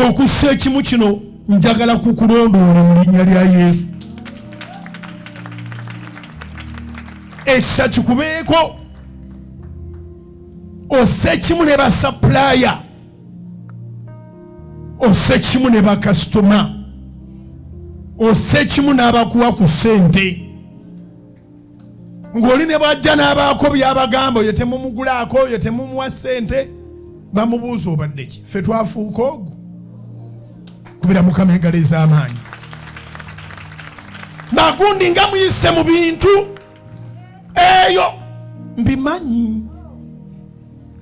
Okussa ekimu kino njagala kukulondoole mu linnya lya Yesu. Ekisa kikubeeko, osse ekimu ne basapulaya, osse ekimu ne bakasitoma, osse ekimu n'abakuwa ku ssente. Ng'oli ne bw'ajja n'abaako by'abagamba, oyo temumugulaako, oyo temumuwa ssente, bamubuuza obadde ki? Ffe twafuuka ogwo. Kubira Mukama engalo ez'amaanyi. Bagundi nga muyise mu bintu eyo mbimanyi,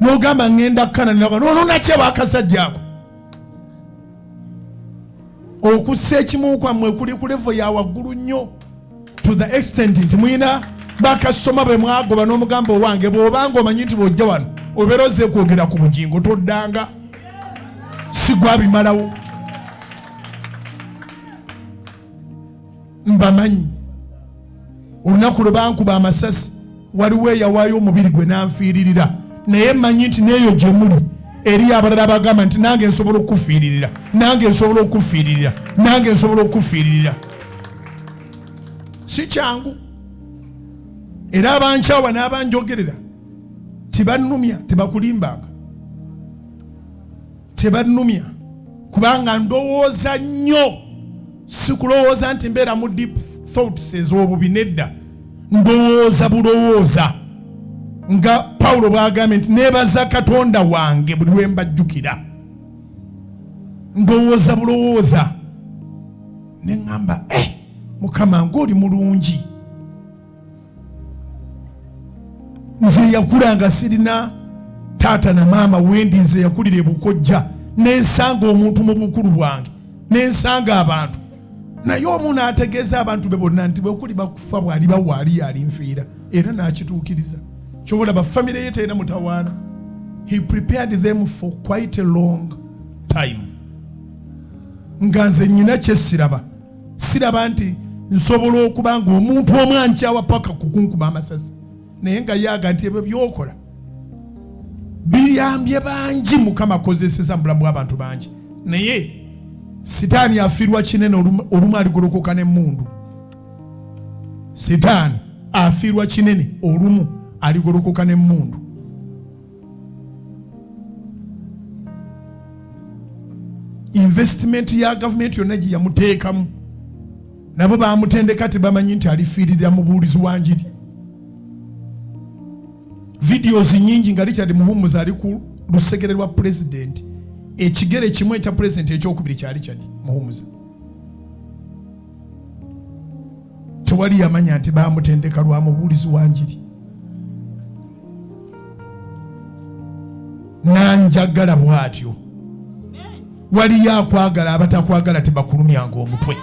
n'ogamba ŋŋenda Kanani, n'ononakyewa akasajja ako. Okussa ekimu kwammwe kuli ku levo ya waggulu nnyo, to the extent nti mulina bakasoma be mwagoba n'omugamba owange bw'obanga omanyi nti bw'ojja wano obeera ozze kwogera ku Bugingo toddanga, si gwabimalawo. Mbamanyi olunaku lwe bankuba amasasi waliwo eyawaayo omubiri gwe n'anfiiririra, naye mmanyi nti n'eyo gye muli eriyo abalala abagamba nti nange nsobola okukufiiririra, nange nsobola okukufiiririra, nange nsobola okukufiiririra. Si kyangu, era abankyawa n'abanjogerera tebannumya, tebakulimbanga, tebannumya, kubanga ndowooza nnyo. Si kulowooza nti mbeera mu deep thoughts ez'obubi, nedda, ndowooza bulowooza nga Pawulo bw'agambye nti neebaza Katonda wange buli lwe mbajjukira. Ndowooza bulowooza ne ŋŋamba, Mukama ng'oli mulungi. Nze yakula nga sirina taata na maama wendi, nze yakulira ebukojja nensanga omuntu mu bukulu bwange, nensanga abantu, naye omu n'ategeeza abantu be bonna nti bwekuli bakufa bw'aliba waali yalinfiira, era n'akituukiriza. Kyobola famire ye terina mutawaana. He prepared them for quite a long time. Nga nze nyina kye siraba, siraba nti nsobola okuba nga omuntu omu ankyawa paka kukunkuba amasasi, naye nga yaga nti ebyo byokola biyambye bangi, Mukama akozeseza mu bulamu bw'abantu bangi. Naye Sitaani afiirwa kinene, olumu aligolokoka n'emmundu. Sitaani afiirwa kinene, olumu aligolokoka n'emmundu. Investment ya gavumenti yonna gye yamuteekamu, nabo bamutendeka tebamanyi nti alifiirira mubuulizi wa njiri. Videos nyingi nga Richard Muhumuza ali ku lusegere lwa pulezidenti, ekigere kimu ekya pulezidenti, ekyokubiri kya Richard Muhumuza. Tewali yamanya nti bamutendeka lwa mubuulizi wa njiri. Nanjagala bw'atyo. Waliyo akwagala, abatakwagala tebakulumyanga omutwe.